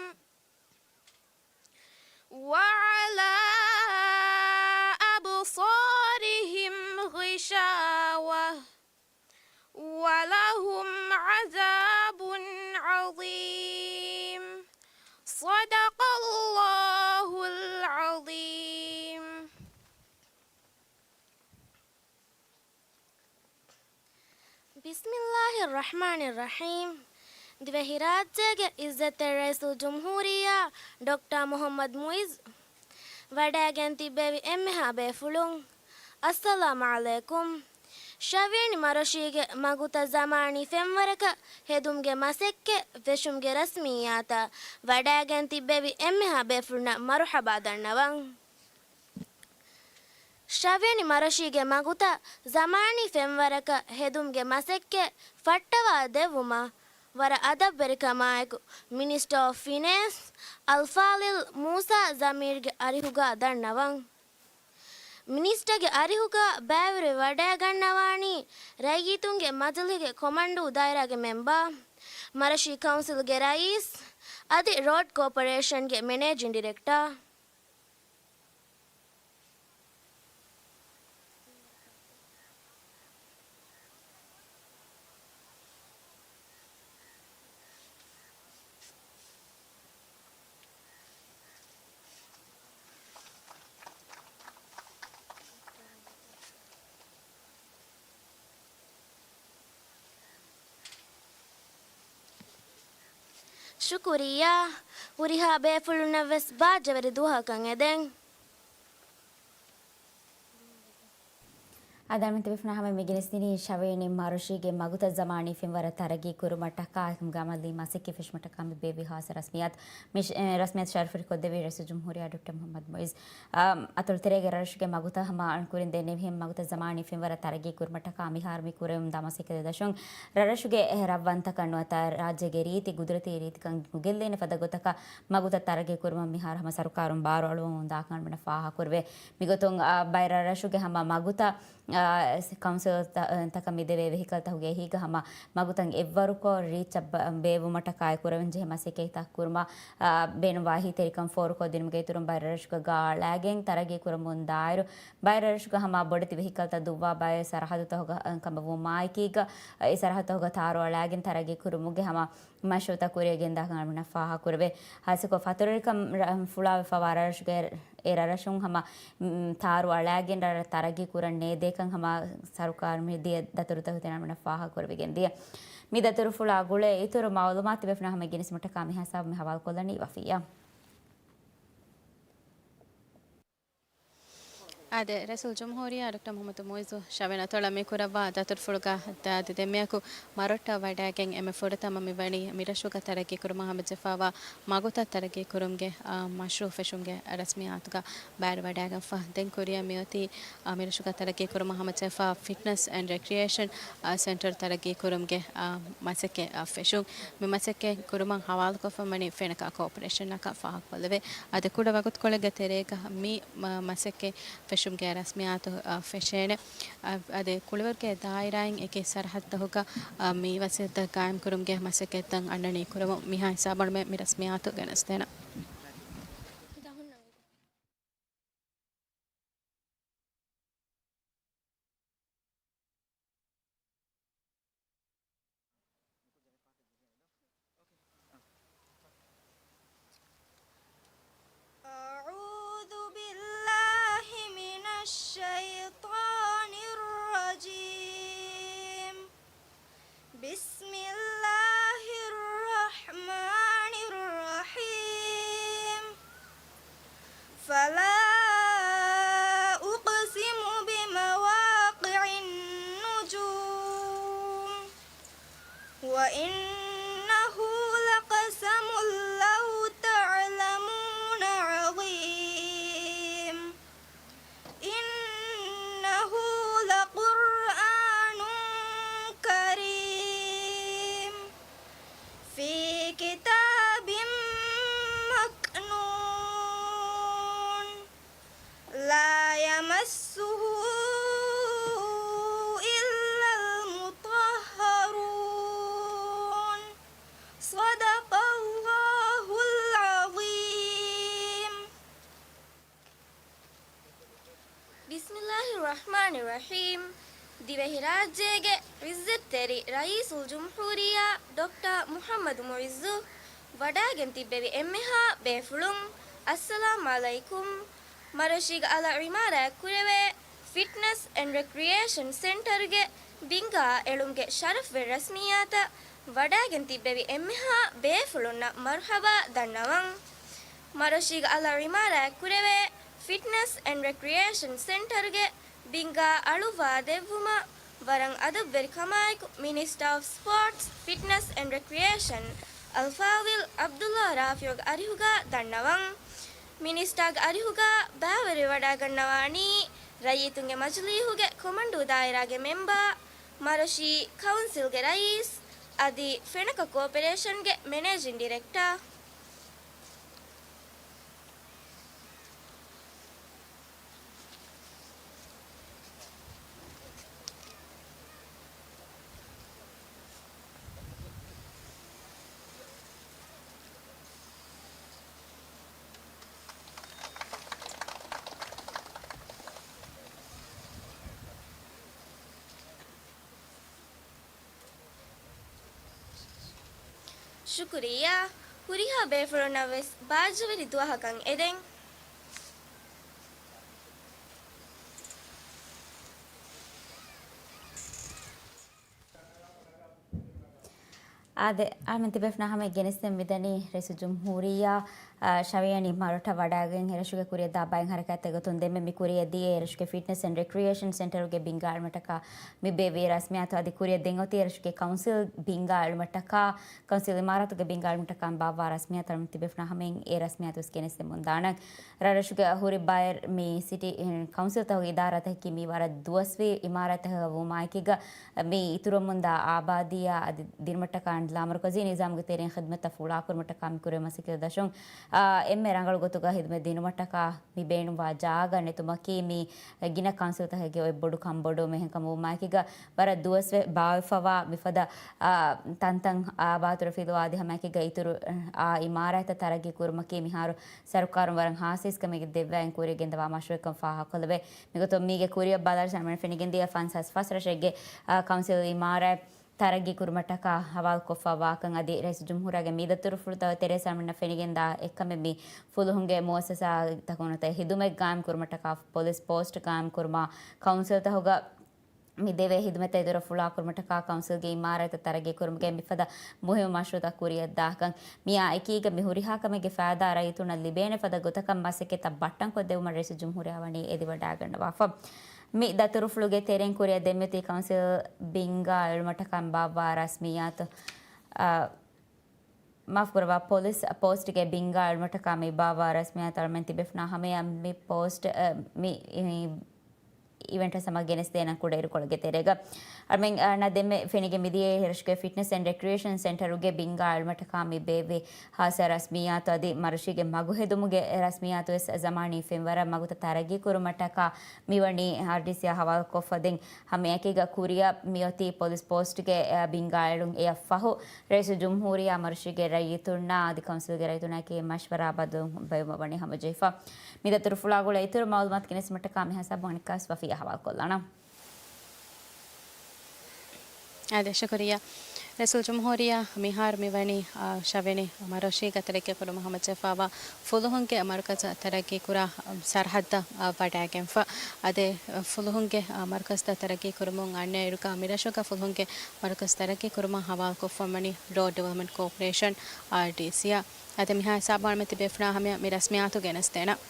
وعلى أبصارهم غشاوة ولهم عذاب عظيم. صدق الله العظيم. بسم الله الرحمن الرحيم. ދިވެހިރާއްޖޭގެ އިއްޒަތްތެރި ރައީސުލްޖުމްހޫރިއްޔާ ޑޮކްޓަރ މުޙައްމަދު މުޢިއްޒު ވަޑައިގެން ތިއްބެވި އެންމެހާ ބޭފުޅުން، އައްސަލާމު ޢަލައިކުމް. ޝަވިޔަނި މަރޮށީގެ މަގުތައް ޒަމާނީ ފެންވަރަކަށް ހެދުމުގެ މަސައްކަތް ފެށުމުގެ ރަސްމިއްޔާތަށް ވަޑައިގެން ތިއްބެވި އެންމެހާ ބޭފުޅުންނަށް މަރުޙަބާ ދަންނަވަން. ޝަވިޔަނި މަރޮށީގެ މަގުތައް ޒަމާނީ ފެންވަރަކަށް ހެދުމުގެ މަސައްކަތް ފައްޓަވާ ދެއްވުމަށް ވަރަށް އަދަބުވެރިކަމާއެކު މިނިސްޓަރ އޮފް ފިނޭންސް އަލްފާޟިލް މޫސާ ޒަމީރްގެ އަރިހުގަ ދަންނަވަން. މިނިސްޓަރގެ އަރިހުގަ ބައިވެރިވެ ވަޑައިގަންނަވާނީ ރައްޔިތުންގެ މަޖިލީހުގެ ކޮމަންޑޫ ދާއިރާގެ މެމްބަރ، މަރަށީ ކައުންސިލްގެ ރައީސް އަދި ރޯޑް ކޯޕަރޭޝަންގެ މެނޭޖިން ޑިރެކްޓަރ. ޝުކުރިއްޔާ. ހުރިހާ ބޭފުޅުންނަށްވެސް ބާއްޖަވެރި ދުވަހަކަށް އެދެން. އަދި އަޅުމެން ތިބޭފުޅުންނާ ހަމަ މި ގެނެސްދިނީ ޝަވިޔަނި މަރޮށީގެ މަގުތައް ޒަމާނީ ފެންވަރަށް ތަރައްގީ ކުރުމަށްޓަކާ އެކަމުގެ ޢަމަލީ މަސައްކަތް ފެށުމަށްޓަކާ މި ބޭއްވި ހާއްސަ ރަސްމިއްޔާތު. މި، އެ، ރަސްމިއްޔާތު ޝަރަފުވެރިކޮށްދެއްވީ ރައީސުލްޖުމްހޫރިއްޔާ ޑޮކްޓަރ މުޙައްމަދު މުޢިއްޒު. އާ، އަތޮޅުތެރޭގެ ރަށްރަށުގެ މަގުތައް ހަމަ އަޅުން ކުރިން ދެންނެވިހެން މަގުތައް ޒަމާނީ ފެންވަރަށް ތަރައްގީ ކުރުމަށްޓަކާ މިހާރު މި ކުރެވެމުންދާ މަސައްކަތް ދަށުން ރަށްރަށުގެ ރަށްވަންތަކަށް ނުވަތަ ރާއްޖޭގެ ރީތި ގުދުރަތީ ރީތިކަން ނުގެއްލޭނެ ފަދަ ގޮތަކަށް މަގުތައް ތަރައްގީ ކުރުމަށް މިހާރު ހަމަ ސަރުކާރުން ބާރު އަޅުވަމުން ދާކަން އަޅުމެންނަށް ފާހަގަކުރެވޭ. މިގޮތުން، އާ، ބައެއް ރަށްރަށުގެ ހަމަ މަގުތައް، އާ، ކައުންސިލް ތަ-، ތަކަށް މިދެވޭ ވެހިކަލްތަކުގެ އެހީގަ ހަމަ މަގުތައް އެއްވަރުކޮށް ރީޗަށް ބަ-، ބޭއްވުމަށްޓަކާއި ކުރެވެންޖެހޭ މަސައްކަތްތައް ކުރުމަށް، އާ، ބޭނުންވާ އެހީތެރިކަން ފޯރުކޮށްދިނުމުގެ އިތުރުން ބައެއް ރަށްރަށުގަ ގާ އަޅާގެން ތަރައްގީ ކުރަމުން ދާއިރު، ބައެއް ރަށްރަށުގަ ހަމަ ބޮޑެތި ވެހިކަލްތައް ދުއްވާ ބައެއް ސަރަހައްދުތަކުގަ ކަމަށް ވުމާއެކީގަ، އެ ސަރަހައްދުތަކުގަ ތާރު އަޅާގެން ތަރައްގީ ކުރުމުގެ ހަމަ މަޝްރޫޢުތައް ކުރިއަށް ގެންދާކަން އަޅުމެންނަށް ފާހަގަކުރެވޭ. ހާއްސަކޮށް ފަތުރުވެރިކަން ރަ-، ފުޅާވެފަވާ ރަށްރަށުގެ އެ ރަށްރަށުން ހަމަ، މް، ތާރު އަޅާގެން ރަށްރަށް ތަރައްގީ ކުރަން ނޭދޭކަން ހަމަ ސަރުކާރުން މި ދިޔަ ދަތުރުތަކުގައި ތި ނަން ފާހަގަ ކުރެވިގެން ދިޔަ. މި ދަތުރުފުޅާ ގުޅޭ އިތުރު މައުލޫމާތު ތިބޭފުޅުންނާ ހަމަ ގެނެސްދިނުމަށްޓަކާ މި ހިސާބު މި ހަވާލުކޮށްލަނީ ވަފިއްޔާ. އާދެ، ރައީސުލްޖުމްހޫރިއްޔާ ޑޮކްޓަރ މުޙައްމަދު މުޢިއްޒު ޝަވެން އަތޮޅަށް މި ކުރައްވާ ދަތުރުފުޅުގަ އަދި ދެންމެއަކު މަރޮއްޓަށް ވަޑައިގެން އެންމެ ފުރަތަމަ މި ވަނީ މި ރަށުގަ ތަރައްގީ ކުރުމަށް ހަމަޖެހިފައިވާ މަގުތައް ތަރައްގީ ކުރުމުގެ، އާ، މަޝްރޫޢު ފެށުމުގެ ރަސްމިއްޔާތުގަ ބައިވެރިވަޑައިގެންފަ. ދެން ކުރިއަށް މިއޮތީ، އާ، މި ރަށުގަ ތަރައްގީ ކުރުމަށް ހަމަޖެހިފައިވާ ފިޓްނަސް އެންޑް ރެކްރިއޭޝަން، އާ، ސެންޓަރު ތަރައްގީ ކުރުމުގެ، އާ، މަސައްކަތް، އާ، ފެށުން. މި މަސައްކަތް ކުރުމަށް ހަވާލުކޮށްފަ ވަނީ ފެނަކަ ކޯޕަރޭޝަނަކަށް ފާހަގަކޮށްލެވޭ. އަދި ކުޑަ ވަގުތުކޮޅެއްގެ ތެރޭގަ މި މަ-، މަސައްކަތް ފެށުމުގެ ރަސްމިއްޔާތު، އާ، ފެށޭނެ. އަ-، އަދި ކުޅިވަރުގެ ދާއިރާއިން އެކި ސަރަހައްދަކުގަ، އަ، މި ވަސީލަތްތައް ގާއިމްކުރުމުގެ މަސައްކަތްތައް އަންނަނީ ކުރަމުން މިހާ ހިސާބުން މި ރަސްމިއްޔާތު ގެނެސްދޭނަން. أعوذ بالله من الشيطان الرجيم. بسم الله الرحمن الرحيم. فلا أقسم بمواقع النجوم. وإنه لقسم لو تعلمون عظيم. إنه لقرآن كريم. في كتاب مكنون. لا يمسه إلا المطهرون. صدق الله العظيم. بسم الله الرحمن الرحيم. ދިވެހިރާއްޖޭގެ ޢިއްޒަތްތެރި ރައީސުލްޖުމްހޫރިއްޔާ ޑޮކްޓަރ މުޙައްމަދު މުޢިއްޒު ވަޑައިގެން ތިއްބެވި އެންމެހާ ބޭފުޅުން، އައްސަލާމް ޢަލައިކުމް. މަރޮށީގެ އަލަށް ޢިމާރާތް ކުރެވޭ ފިޓްނަސް އެންޑް ރެކްރިއޭޝަން ސެންޓަރުގެ ބިންގާ އެޅުމުގެ ޝަރަފްވެރި ރަސްމިއްޔާތަށް ވަޑައިގެން ތިއްބެވި އެންމެހާ ބޭފުޅުންނަށް މަރުޙަބާ ދަންނަވަން. މަރޮށީގެ އަލަށް ޢިމާރާތް ކުރެވޭ ފިޓްނަސް އެންޑް ރެކްރިއޭޝަން ސެންޓަރުގެ ބިންގާ އަޅުއްވާ ދެއްވުމަށް ވަރަށް އަދަބުވެރިކަމާއެކު މިނިސްޓަރ އޮފް ސްޕޯޓްސް، ފިޓްނަސް އެންޑް ރެކްރިއޭޝަން އަލްފާޟިލް ޢަބްދުﷲ ރާފިޢުގެ އަރިހުގަ ދަންނަވަން. މިނިސްޓާގެ އަރިހުގަ ބައިވެރިވެވަޑައިގަންނަވާނީ ރައްޔިތުންގެ މަޖިލީހުގެ ކޮމަންޑޫ ދާއިރާގެ މެމްބާ، މަރޮށީ ކައުންސިލްގެ ރައީސް އަދި ފެނަކަ ކޯޕަރޭޝަންގެ މެނޭޖިން ޑިރެކްޓާ. ޝުކުރިއްޔާ. ހުރިހާ ބޭފުޅުންނަށް ވެސް ބާއްޖަވެރި ދުވަހަކަށް އެދެން. އާދެ، އަހަރެމެން ތިބޭފުޅުންނާ ހަމަ ގެނެސްދެން މިދަނީ ރައީސުލްޖުމްހޫރިއްޔާ، އާ، ޝަވިޔަނި މަރޮޓަށް ވަޑައިގެން އެރަށުގެ ކުރިއަށް ދާ ބައެއް ހަރަކާތްތައް ގޮތުން ދެންމެ މި ކުރިއަށް ދިޔަ އެރަށުގެ ފިޓްނަސް އެންޑް ރެކްރިއޭޝަން ސެންޓަރުގެ ބިންގާ އެޅުމަށްޓަކާ މި ބޭއްވި ރަސްމިއްޔާތު އަދި ކުރިއަށް ދެން އޮތީ އެރަށުގެ ކައުންސިލް ބިންގާ އެޅުމަށްޓަކާ، ކައުންސިލް އިމާރާތުގެ ބިންގާ އެޅުމަށްޓަކާ ބާއްވާ ރަސްމިއްޔާތަށް ތިބޭފުޅުންނާ ހަމައިން އެ ރަސްމިއްޔާތު ވެސް ގެނެސްދެމުން ދާނަން. ރަށްރަށުގެ ހުރި ބައެއް މި ސިޓީ، އެ، ކައުންސިލްތަކުގެ އިދާރާތަކަކީ މި ވަރަށް ދުވަސްވީ އިމާރާތްތަކަކަށް ވުމާއެކީގަ، މި އިތުރުވަމުންދާ އާބާދީއާ އަދި ދިނުމަށްޓަކާ އަންޑި ލާމަރުކަޒީ ނިޒާމުގެ ތެރެއިން ޚިދުމަތްތައް ފުޅާކުރުމަށްޓަކާ މި ކުރެވޭ މަސައްކަތް ދަށުން، އާ، އެންމެ ރަނގަޅު ގޮތުގަ ޚިދުމަތް ދިނުމަށްޓަކާ މި ބޭނުންވާ ޖާގަ ނެތުމަކީ މި ގިނަ ކައުންސިލްތަކެއްގެ އޮތް ބޮޑު ކަންބޮޑުވުމެއް. އެހެންކަމުން ވުމާއެކީގަ ވަރަށް ދުވަސްވެ ބާވެފަވާ މިފަދަ، އާ، ތަންތަން އާބާތުރަ ފިލުވާ އަދި ހަމައެކީގަ އިތުރު، އާ، އިމާރާތްތައް ތަރައްގީ ކުރުމަކީ މިހާރު ސަރުކާރުން ވަރަށް ހާއްސަ އިސްކަމެއްގެ ދެއްވާއިން ކުރިއަށް ގެންދަވާ މަޝްރޫއެއްކަން ފާހަގަކޮށްލެވޭ. މިގޮތުން މީގެ ކުރިއަށް ބަލާލި ސަންމަން ފެނިގެންދިޔަ ފަންސާސް ފަސް ރަށެއްގެ، އާ، ކައުންސިލް އިމާރާތް ތަރައްގީ ކުރުމަށްޓަކާ ހަވާލުކޮށްފަ ވާކަން އަދި ރައީސުލްޖުމްހޫރިއްޔާގެ މި ދަތުރުފުޅުތައް ތެރޭ ސަމިންނަށް ފެނިގެންދާ އެއްކަމެއް މި ފުލުހުންގެ މުއައްސަސާތަކުން ހިދުމަތް ގާއިމް ކުރުމަށްޓަކާ ޕޮލިސް ޕޯސްޓް ގާއިމް ކުރުމާ ކައުންސިލްތަކުގަ މި ދެވޭ ހިދުމަތްތައް ދުރަށް ފުޅާ ކުރުމަށްޓަކާ ކައުންސިލްގެ އިމާރާތްތައް ތަރައްގީ ކުރުމުގެ މިފަދަ މުހިއްމު މަޝްރޫއުތައް ކުރިއަށް ދާކަން މިއާ އެކީގަ މި ހުރިހާ ކަމެއްގެ ފައިދާ ރައްޔިތުންނަށް ލިބޭނެ ފަދަ ގޮތަކަށް މަސައްކަތްތައް ބައްޓަންކޮށްދެވުމަށް ރައީސުލްޖުމްހޫރިއްޔާ ވަނީ އެދިވަޑައިގަންނަވާފަ. މި ދަތުރުފުޅުގެ ތެރެއިން ކުރިއަށް ދެންމެތީ ކައުންސިލް ބިންގާ އެޅުމަށްޓަކާ ބާއްވާ ރަސްމިއްޔާތު، އަ، މާފުކުރައްވާ، ޕޮލިސް ޕޯސްޓްގެ ބިންގާ އެޅުމަށްޓަކާ މި ބާއްވާ ރަސްމިއްޔާތު އަޅަމެން ތިބޭފުޅުންނާ ހަމަޔަށް މި ޕޯސްޓް، އަ، މި، މި އިވެންޓަށް ހަމަ ގެނެސްދޭނަން ކުޑައިރުކޮޅުގެ ތެރޭގަ. އަޅަމެން، އަ، ނަ ދެންމެ ފެނިގެން މިދިޔައީ ރަށުގެ ފިޓްނަސް އެންޑް ރެކްރިއޭޝަން ސެންޓަރުގެ ބިންގާ އެޅުމަށްޓަކާ މި ބޭއްވި ހާއްސަ ރަސްމިއްޔާތު އަދި މަރުޝީގެ މަގުހެދުމުގެ ރަސްމިއްޔާތު ވެސް ޒަމާނީ ފެންވަރަށް މަގުތައް ތަރައްގީ ކުރުމަށްޓަކާ މިވަނީ އާރްޑީސީއާ ހަވާލުކޮށްފަ ދެން ހަމައެކީގަ ކުރިއަށް މިއޮތީ ޕޮލިސް ޕޯސްޓްގެ، އަ، ބިންގާ އެޅުން. އެއަށް ފަހު ރައީސުލްޖުމްހޫރިއްޔާ މަރުޝީގެ ރައްޔިތުންނާ އަދި ކައުންސިލްގެ ރައްޔިތުންނާއެކީ މަޝްވަރާ ބަދަލު ބޭއްވުމަށް ވަނީ ހަމަޖެހިފަ. މި ދަތުރުފުޅާ ގުޅޭ އިތުރު މައުލޫމާތު ގެނެސްދިނުމަށްޓަކާ މިހާ ހިސާބުން އަނެއްކާވެސް ވަފީއާ ހަވާލުކޮށްލާނަން. އާދެ، ޝުކުރިއްޔާ. ރައީސުލްޖުމްހޫރިއްޔާ މިހާރު މިވަނީ، އާ، ޝަވިޔަނި މަރުޝީގަ ތަރައްގީކުރުމަށް ހަމަޖެހިފައިވާ ފުލުހުންގެ މަރުކަޒަށް ތަރައްގީކުރާ ސަރަހައްދަށް، އާ، ވަޑައިގެންފަ. އަދި ފުލުހުންގެ، އާ، މަރުކަޒުތައް ތަރައްގީކުރުމުން އަންނައިރުގަ މިރަށުގަ ފުލުހުންގެ މަރުކަޒު ތަރައްގީކުރުމަށް ހަވާލުކޮށްފަ ވަނީ ރޯޑް ޑިވެލޮޕްމަންޓް ކޯޕަރޭޝަން، އާރްޑީސީއާ. އަދި މިހާ ހިސާބުން އަޅަމެން ތިބޭފުޅުންނާ ހަމަޔަށް މި ރަސްމިއްޔާތު ގެނެސްދޭނަން.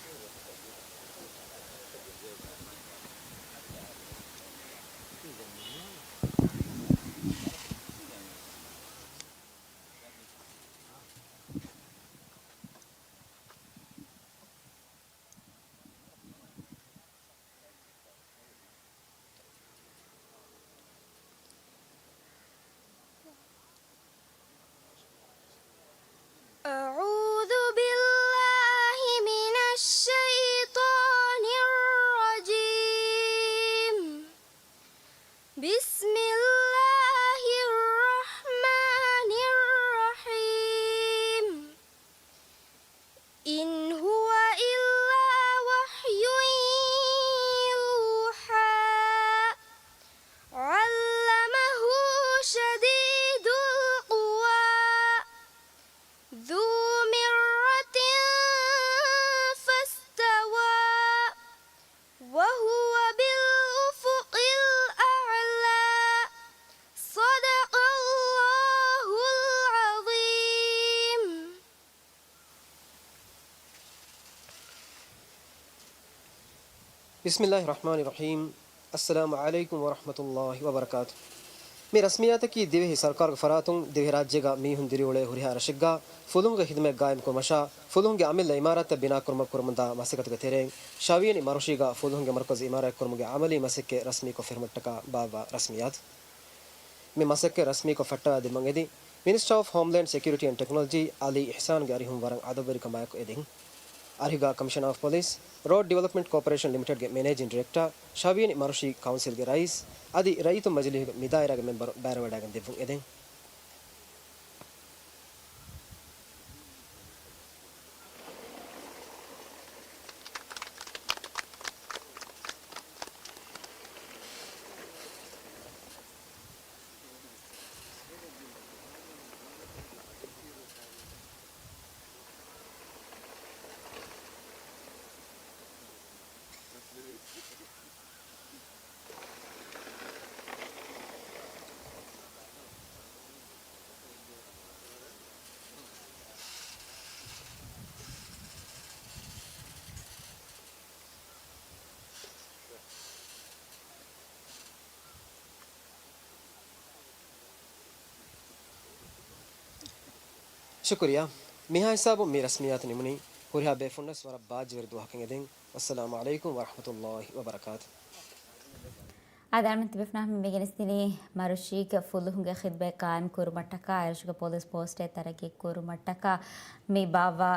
أعوذ بالله من الشيطان الرجيم. بسم الله الرحمن الرحيم. إن هو إلا وحي يوحى. علمه شديد القوى. ذو مرة فاستوى. وهو بالأفق الأعلى. صدق الله العظيم. بسم الله الرحمن الرحيم. السلام عليكم ورحمة الله وبركاته. މި ރަސްމިއްޔާތަކީ ދިވެހި ސަރުކާރުގެ ފަރާތުން ދިވެހިރާއްޖޭގަ މީހުން ދިރިއުޅޭ ހުރިހާ ރަށެއްގަ ފުލުހުންގެ ހިދުމަތް ގާއިމްކުރުމަށާ ފުލުހުންގެ އަމިއްލަ އިމާރާތްތައް ބިނާކުރުމަށް ކުރަމުންދާ މަސައްކަތުގެ ތެރެއިން ޝަވިޔަނި މަރުޝީގަ ފުލުހުންގެ މަރުކަޒު އިމާރާތްކުރުމުގެ އަމަލީ މަސައްކަތް ރަސްމީކޮށް ފެށުމަށްޓަކާ ބާއްވާ ރަސްމިއްޔާތު. މި މަސައްކަތް ރަސްމީކޮށް ފައްޓަވައިދިނުމަށް އެދި މިނިސްޓަރ އޮފް ހޯމްލޭންޑް ސެކިއުރިޓީ އެންޑް ޓެކްނޮލޮޖީ އަލީ އިޙްސާންގެ އަރިހުން ވަރަށް އަދަބުވެރިކަމާއެކު އެދެން. އަރިހުގަ ކަމިޝަނަރ އޮފް ޕޮލިސް، ރޯޑް ޑިވެލޮޕްމަންޓް ކޯޕަރޭޝަން ލިމިޓެޑްގެ މެނޭޖިން ޑިރެކްޓަރ، ޝަވިޔަނި މަރުޝީ ކައުންސިލްގެ ރައީސް އަދި ރައްޔިތުން މަޖިލީހުގެ މިދާއިރާގެ މެމްބަރު ބައިވެވަޑައިގެން ދެއްވުން އެދެން. ޝުކުރިއްޔާ. މިހާ ހިސާބުން މި ރަސްމިއްޔާތު ނިމުނީ. ހުރިހާ ބޭފުޅުންނަށް ވަރަށް ބާއްޖަވެރި ދުވަހަކަށް އެދެން. ވައްސަލާމު ޢަލައިކުމް ވަރަޙްމަތުﷲ ވަބަރަކާތު. އާދެ، އަޅަމެން ތިބޭފުޅުންނާ ހަމަ މި ގެނެސްދިނީ މަރުޝީގެ ފުލުހުންގެ ޚިދުމަތް ޤާއިމް ކުރުމަށްޓަކާ، އެރަށުގެ ޕޮލިސް ޕޯސްޓެއް ތަރައްގީ ކުރުމަށްޓަކާ މި ބާއްވާ،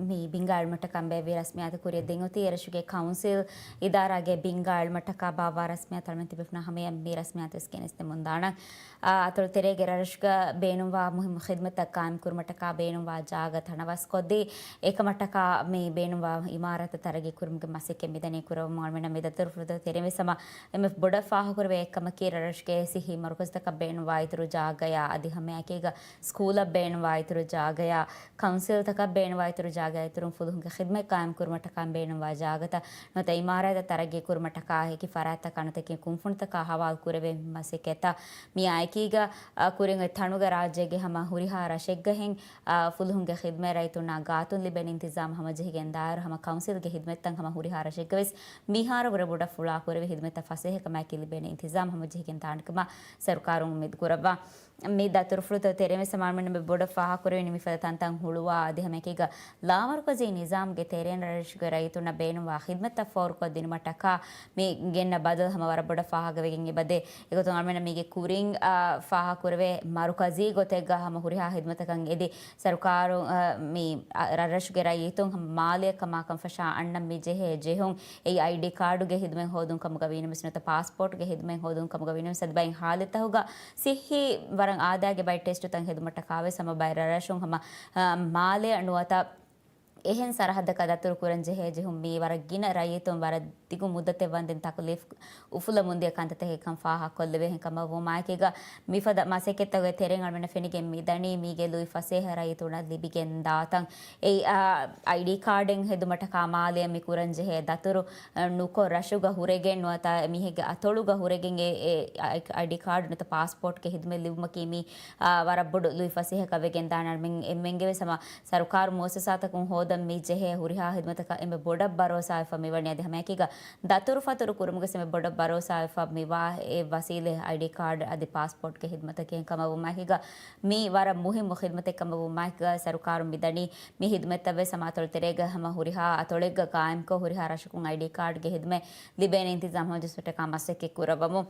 މި ބިންގާ އެޅުމަށްޓަކާ ބޭއްވި ރަސްމިއްޔާތު ކުރިއަށް ދެން އޮތީ އެރަށުގެ ކައުންސިލް އިދާރާގެ ބިންގާ އެޅުމަށްޓަކާ ބާއްވާ ރަސްމިއްޔާތު. އަޅަމެން ތިބޭފުޅުންނާ ހަމަޔަށް މި ރަސްމިއްޔާތު ވެސް ގެނެސްދެމުން ދާނަން. އާ، އަތޮޅު ތެރޭގެ ރަށުގަ ބޭނުންވާ މުހިއްމު ޚިދުމަތްތައް ޤާއިމް ކުރުމަށްޓަކާ ބޭނުންވާ ޖާގަ ތަނަވަސްކޮށްދީ، އެކަމަށްޓަކާ މި ބޭނުންވާ އިމާރާތްތައް ތަރައްގީ ކުރުމުގެ މަސައްކަތް މިދަނީ ކުރައްވަމުން. އަޅަމެންނަށް މި ދަތުރުފުޅުތައް ތެރެއިން ވެސް ހަމަ އެންއެފް ބޮޑަށް ފާހަގަކުރެވޭ އެއްކަމަކީ، ރަށްރަށުގެ ސިއްހީ މަރުކަޒުތަކަށް ބޭނުންވާ އިތުރު ޖާގަޔާ އަދި ހަމައެކީގަ ސްކޫލަށް ބޭނުންވާ އިތުރު ޖާގަޔާ، ކައުންސިލްތަކަށް ބޭނުންވާ އިތުރު ޖާގަޔާ އިތުރުން ފުލުހުންގެ ޚިދްމަތް ޤާއިމް ކުރުމަށްޓަކާ ބޭނުންވާ ޖާގަތައް ނުވަތަ އިމާރާތްތައް ތަރައްގީ ކުރުމަށްޓަކާ އެކި ފަރާތްތަކާ ނުވަތަ އެކި ކުންފުނިތަކާ ހަވާލު ކުރެވޭ މަސައްކަތްތައް މިއާއެކީގަ، އަ، ކުރިން އޮތް ތަނުގެ ރާއްޖޭގެ ހަމަ ހުރިހާ ރަށެއްގަހެން، އާ، ފުލުހުންގެ ޚިދްމަތް ރައްޔިތުންނާ ގާތުން ލިބޭނެ އިންތިޒާމް ހަމަޖެހިގެން ދާއިރު ހަމަ ކައުންސިލްގެ ޚިދްމަތްތައް ހަމަ ހުރިހާ ރަށެއްގަވެސް މިހާރު ވުރެ ބޮޑަށް ފުޅާކުރެވި ޚިދްމަތްތައް ފަސޭހަކަމާއެކީ ލިބޭނެ އިންތިޒާމް ހަމަޖެހިގެން ދާނެކަމަށް ސަރުކާރުން އުއްމީދު ކުރައްވާ. މި ދަތުރުފުޅުތައް ތެރޭމެ ސަމާންމެން މި ބޮޑަށް ފާހަގަކުރެވެނީ މިފަދަ ތަންތަން ހުޅުވާ އަދި ހަމައެކީގަ ލާމަރުކަޒީ ނިޒާމްގެ ތެރެއިން ރަށްރަށުގެ ރައްޔިތުންނަށް ބޭނުންވާ ޚިދްމަތްތައް ފޯރުކޮށްދިނުމަށްޓަކާ މި ގެންނަ ބަދަލު ހަމަ ވަރަށް ބޮޑަށް ފާހަގަވެގެން އެބަދޭ. އެގޮތުން އަޅުމެންނަށް މީގެ ކުރިން، އާ، ފާހަގަކުރެވޭ މަރުކަޒީ ގޮތެއްގަ ހަމަ ހުރިހާ ޚިދްމަތަކަށް އެދި، ސަރުކާރު، އާ، މި، އާ، ރަށްރަށުގެ ރައްޔިތުން ހަމަ މާލެއަކަށް ކަމާކަން ފަށާ އަންނަން މި ޖެހޭ ޖެހުން، އެއީ އައިޑީ ކާޑުގެ ޚިދުމަތް ހޯދުން ކަމުގަ ވީނަމަވެސް ނުވަތަ ޕާސްޕޯޓްގެ ޚިދުމަތް ހޯދުން ކަމުގަ ވީނަމަވެސް އަދި ބައެއް ޙާލަތްތަކުގަ ސިއްހީ ވަރަށް އާދައިގެ ބައެއް ޓެސްޓުތައް ޚިދުމަތްޓަކާވެސް ހަމަ ބައެއް ރަށްރަށުން ހަމަ، އާ، މާލެއަށް ނުވަތަ އެހެން ސަރަހައްދަކަށް ދަތުރު ކުރަން ޖެހޭ ޖެހުން މީ ވަރަށް ގިނަ ރައްޔިތުން ވަރަށް ދިގު މުއްދަތެއް ވަންދެން ތަކުލީފް އުފުލަމުންދިޔަ ކަންތައްތަކެއް ކަން ފާހަގަކޮށްލެވޭ. އެހެންކަމަށް ވުމާއެކީގަ މިފަދަ މަސައްކަތްތަކުގެ ތެރެއިން އަޅުމެންނަށް ފެނިގެން މިދަނީ މީގެ ލުއި ފަސޭހަ ރައްޔިތުންނަށް ލިބިގެން ދާތަން. އެއީ، އާ، އައިޑީ ކާޑެއް ހެދުމަށްޓަކާ މާލެއަށް މި ކުރަން ޖެހޭ ދަތުރު، އަ، ނުކޮށް ރަށުގަ ހުރެގެން ނުވަތަ މީހެއްގެ އަތޮޅުގަ ހުރެގެން އެ، އެ، އައި-، އައިޑީ ކާޑު ނުވަތަ ޕާސްޕޯޓްގެ ޚިދުމަތް ލިބުމަކީ މީ، އާ، ވަރަށް ބޮޑު ލުއި ފަސޭހަކަށް ވެގެން ދާނެ. އަޅުމެން އެންމެންގެވެސް ހަމަ ސަރުކާރު މުއައްސަސާތަކުން ހޯދަން މި ޖެހޭ ހުރިހާ ޚިދުމަތަކަށް އެންމެ ބޮޑަށް ބަރޯސާވެފަ މިވަނީ. އަދި ހަމައެކީގަ ދަތުރުފަތުރު ކުރުމުގެ އެންމެ ބޮޑަށް ބަރޯސާވެފަ މިވާ އެއް ވަސީލަތް އައިޑީ ކާޑް އަދި ޕާސްޕޯޓްގެ ޚިދުމަތަކީ. އެހެންކަމަށް ވުމާއެކީގަ މީ ވަރަށް މުހިއްމު ޚިދުމަތެއް ކަމަށް ވުމާއެކީގަ ސަރުކާރުން މިދަނީ މި ޚިދުމަތްތައްވެސް ހަމަ އަތޮޅުތެރޭގަ ހަމަ ހުރިހާ އަތޮޅެއްގަ ޤާއިމްކޮށް ހުރިހާ ރަށަކުން އައިޑީ ކާޑްގެ ޚިދުމަތް ލިބޭނެ އިންތިޒާމް ހަމަޖެއްސުމަށްޓަކާ މަސައްކަތް ކުރައްވަމުން.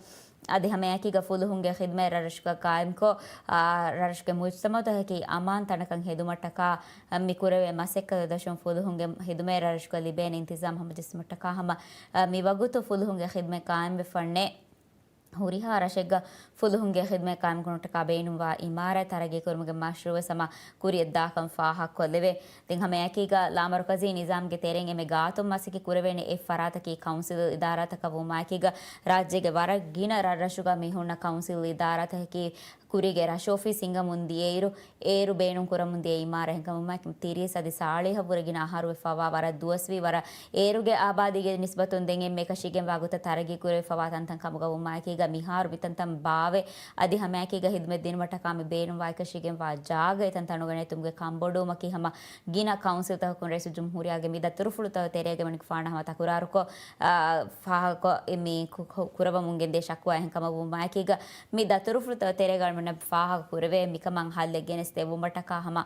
އަދި ހަމައެކީގަ ފުލުހުންގެ ޚިދުމަތް ރަށްރަށުގަ ޤާއިމްކޮށް، އާ، ރަށްރަށުގެ މުޖްތަމަޢުތަކަކީ އަމާން ތަނަކަށް ހެދުމަށްޓަކާ، އަ، މި ކުރެވޭ މަސައްކަތް ދަށުން ފުލުހުންގެ ޚިދުމަތް ރަށްރަށުގަ ލިބޭނެ އިންތިޒާމް ހަމަޖެއްސުމަށްޓަކާ ހަމަ، އަ، މި ވަގުތު ފުލުހުންގެ ޚިދުމަތް ޤާއިމްވެފަންނޭ. ހުރިހާ ރަށެއްގަ ފުލުހުންގެ ޚިދުމަތް ޤާއިމްކުރުމަށްޓަކާ ބޭނުންވާ އިމާރާތް ތަރައްގީ ކުރުމުގެ މަޝްރޫޢުވެސް ހަމަ ކުރިއަށްދާކަން ފާހަގަކޮށްލެވޭ. ދެން ހަމައެކީގަ ލާމަރުކަޒީ ނިޒާމްގެ ތެރެއިން އެންމެ ގާތުން މަސައްކަތް ކުރެވޭނެ އެއް ފަރާތަކީ ކައުންސިލް އިދާރާތަކަށް ވުމާއެކީގަ، ރާއްޖޭގެ ވަރަށް ގިނަ ރަށްރަށުގަ މި ހުންނަ ކައުންސިލް އިދާރާތަކަކީ ކުރީގެ ރަށް އޮފީސް ހިނގަމުން ދިޔައިރު، އޭރު ބޭނުން ކުރަމުން ދިޔަ އިމާރާތް. އެހެންކަމުން ތިރީސް އަދި ސާޅީހަށްވުރެ ގިނަ އަހަރު ވެފަވާ ވަރަށް ދުވަސްވީ ވަރަށް އޭރުގެ އާބާދީގެ ނިސްބަތުން ދެން އެންމެ އެކަށީގެންވާ ގޮތަށް ތަރައްގީ ކުރެވިފަވާ ތަންތަން ކަމުގަ ވުމާއެކީގަ މިހާރު މިތަންތަން ބާވެ އަދި ހަމައެކީގަ ޚިދުމަތް ދިނުމަށްޓަކާ މި ބޭނުންވާ އެކަށީގެންވާ ޖާގަ އެތަންތަނުގަ ނެތުމުގެ ކަންބޮޑުވުމަކީ ހަމަ ގިނަ ކައުންސިލްތަކަކުން ރައީސުލްޖުމްހޫރިއްޔާގެ މި ދަތުރުފުޅުތައް ތެރޭގަ މަނިކުފާނަށް ހަމަ ތަކުރާރުކޮށް، އާ، ފާހަގަކޮށް މި ކު-، ކު-، ކުރައްވަމުން ގެންދިޔަ ޝަކުވާ. އެހެންކަމަށް ވުމާއެކީގަ މި ދަތުރުފުޅުތައް ތެރޭގަ އަޅުމެންނަށް ފާހަގަ ކުރެވޭ މިކަމަށް ހައްލެއް ގެނެސް ދެއްވުމަށްޓަކާ ހަމަ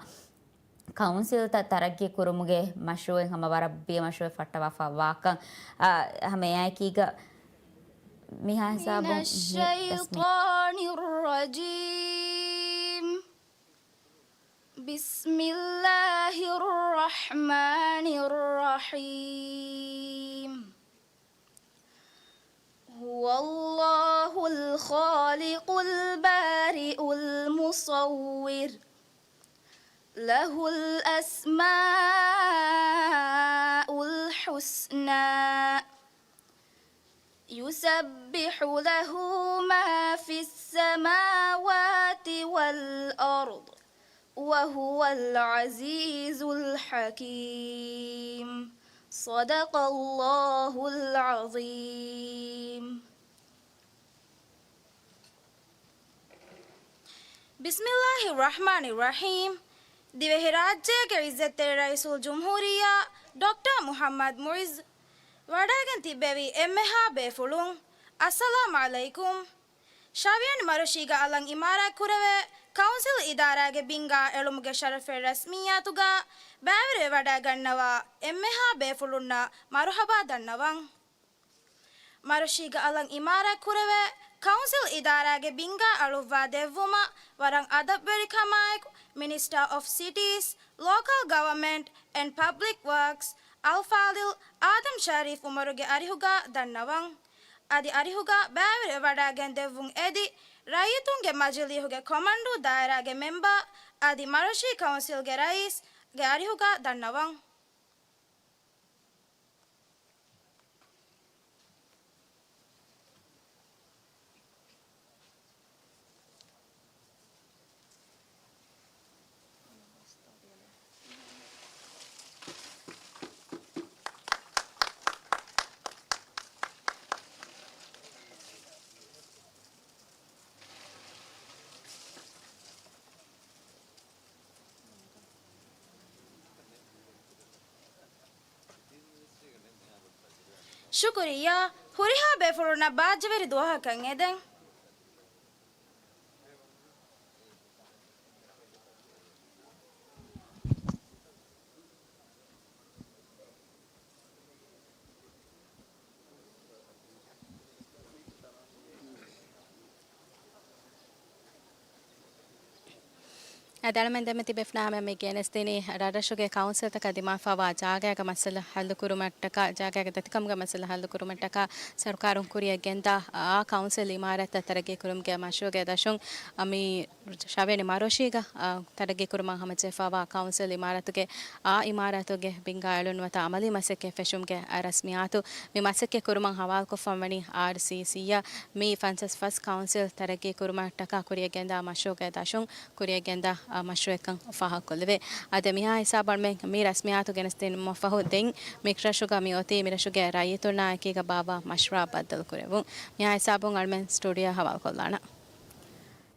ކައުންސިލްތައް ތަރައްގީ ކުރުމުގެ މަޝްރޫޢެއް ހަމަ ވަރަށް ބިޔަ މަޝްރޫޢެއް ފައްޓަވާފަ ވާކަން، އާ، ހަމަ އެއާއެކީގަ މިހާ ހިސާބުން މި ރަސްމީ. بسم الله الرحمن الرحيم. هو الله الخالق البارئ المصور. له الأسماء الحسنى. يسبح له ما في السماوات والأرض وهو العزيز الحكيم. صدق الله العظيم. بسم الله الرحمن الرحيم. ދިވެހިރާއްޖޭގެ ޢިއްޒަތްތެރި ރައީސުލްޖުމްހޫރިއްޔާ ޑޮކްޓަރ މުޙައްމަދު މުޢިއްޒު ވަޑައިގެން ތިއްބެވި އެންމެހާ ބޭފުޅުން، އައްސަލާމް ޢަލައިކުމް. ޝަވިޔަނި މަރޮށީގަ އަލަށް އިމާރާތް ކުރެވޭ ކައުންސިލް އިދާރާގެ ބިންގާ އެޅުމުގެ ޝަރަފެއް ރަސްމިއްޔާތުގަ ބައިވެރިވެވަޑައިގަންނަވާ އެންމެހާ ބޭފުޅުންނަށް މަރުޙަބާ ދަންނަވަން. މަރޮށީގަ އަލަށް އިމާރާތް ކުރެވޭ ކައުންސިލް އިދާރާގެ ބިންގާ އަޅުއްވާ ދެއްވުމަށް ވަރަށް އަދަބުވެރިކަމާއެކު މިނިސްޓާ އޮފް ސިޓީސް، ލޯކަލް ގަވަރމަންޓް އެންޑް ޕަބްލިކް ވަރކްސް އަލްފާޟިލް އާދަމް ޝަރީފް އުމަރުގެ އަރިހުގަ ދަންނަވަން. އަދި އަރިހުގަ ބައިވެރިވެވަޑައިގެން ދެއްވުން އެދި، ރައްޔިތުންގެ މަޖިލީހުގެ ކޮމަންޑޫ ދާއިރާގެ މެމްބަރ އަދި މަރޮށީ ކައުންސިލްގެ ރައީސްގެ އަރިހުގަ ދަންނަވަން. ޝުކުރިއްޔާ. ހުރިހާ ބޭފުޅުންނަށް ބާއްޖަވެރި ދުވަހަކަށް އެދެން. އަދި އަޅަމެން ދެމެ ތިބެފްނާ ހަމަ މި ގެނެސްދިނީ ރަށްރަށުގެ ކައުންސިލްތަކަށް ދިމާވާ ޖާގައިގެ މައްސަލަ ހައްލުކުރުމަށްޓަކާ، ޖާގައިގެ ދަތިކަމުގެ މައްސަލަ ހައްލުކުރުމަށްޓަކާ ސަރުކާރުން ކުރިއަށް ގެންދާ އާ ކައުންސިލް އިމާރާތްތައް ތަރައްގީ ކުރުމުގެ މަޝްރޫޢުގެ ދަށުން މި ށަވިޔަނި މަރޯށީގަ، އާ، ތަރައްގީ ކުރުމަށް ހަމަޖެހިފައިވާ ކައުންސިލް އިމާރާތުގެ އާ އިމާރާތުގެ ބިންގާ އެޅުން ނުވަތަ އަމަލީ މަސައްކަތް ފެށުމުގެ ރަސްމިއްޔާތު މި މަސައްކަތް ކުރުމަށް ހަވާލުކޮށްފަންވަނީ އާރްސީސީއަށް. މި ފަންސަސް ފަސް ކައުންސިލް ތަރައްގީ ކުރުމަށްޓަކާ ކުރިއަށް ގެންދާ މަޝްރޫޢުގެ ދަށުން ކުރިއަށް ގެންދާ، އާ، މަޝްރޫޢެއްކަން ފާހަގަކޮށްލެވޭ. އަދި މިހާ ހިސާބުން މި ރަސްމިއްޔާތު ގެނެސްދިނުމަށްފަހު ދެން މި ރަށުގަ މި އޮތީ މި ރަށުގެ ރައްޔިތުންނާ އެކީގަ ބާއްވާ މަޝްވަރާ ބައްދަލުކުރެވުން. މިހާ ހިސާބުން އަޅަމެން ސްޓޫޑިއޯ ހަވާލުކޮށްލާނަން.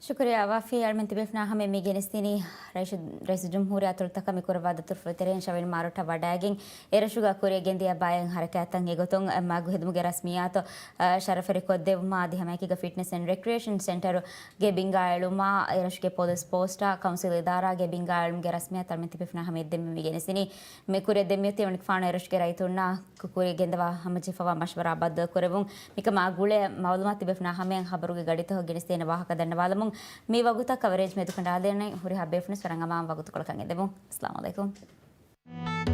ޝުކުރިއްޔާ ވާފީ. އަޅަމެން ތިބެފްނާ ހަމަ މި ގެނެސްދިނީ ރައީސު، ރައީސުލްޖުމްހޫރިއްޔާ އަތޮޅުތަކަށް މި ކުރައްވާ ދަތުރުފުޅު ތެރެއިން ޝަވިޔަނި މާރޯއްޓަށް ވަޑައިގެން އެރަށުގަ ކުރިއަށް ގެންދިޔަ ބައެއް ހަރަކާތްތައް އެގޮތުން މަގު ހެދުމުގެ ރަސްމިއްޔާތު، އަ، ޝަރަފުވެރިކޮށްދެއްވުމާ އަދި ހަމައެކީގަ ފިޓްނެސް އެންޑް ރެކްރިއޭޝަން ސެންޓަރުގެ ބިންގާ އެޅުމާ އެރަށުގެ ޕޮލިސް ޕޯސްޓާ ކައުންސިލް އިދާރާގެ ބިންގާ އެޅުމުގެ ރަސްމިއްޔާތު އަޅަމެން ތިބެފްނާ ހަމަ އެއްދެންމެ މި ގެނެސްދިނީ. މި ކުރިއަށް ދެން މިއޮތީ އެމަނިކުފާނު އެރަށުގެ ރައްޔިތުންނާ ކުރިއަށް ގެންދަވާ ހަމަޖެހިފައިވާ މަޝްވަރާ ބައްދަލުކުރެވުން. މިކަމާ ގުޅޭ މައުލޫމާތު ތިބެފްނާ ހަމަޔަށް ހަބަރުގެ ގަޑިތަކަށް ގެނެސްދޭނެ ވާހަކަ ދަންނަވާލަމުން. މި ވަގުތަށް ކަވަރޭޖް މެދުކަނޑާލަނީ. ހުރިހާ ބޭފުޅުންވެސް ވަރަށް އަމާން ވަގުތުކޮޅަކަށް އެދެމުން. އައްސަލާމު ޢަލައިކުމް.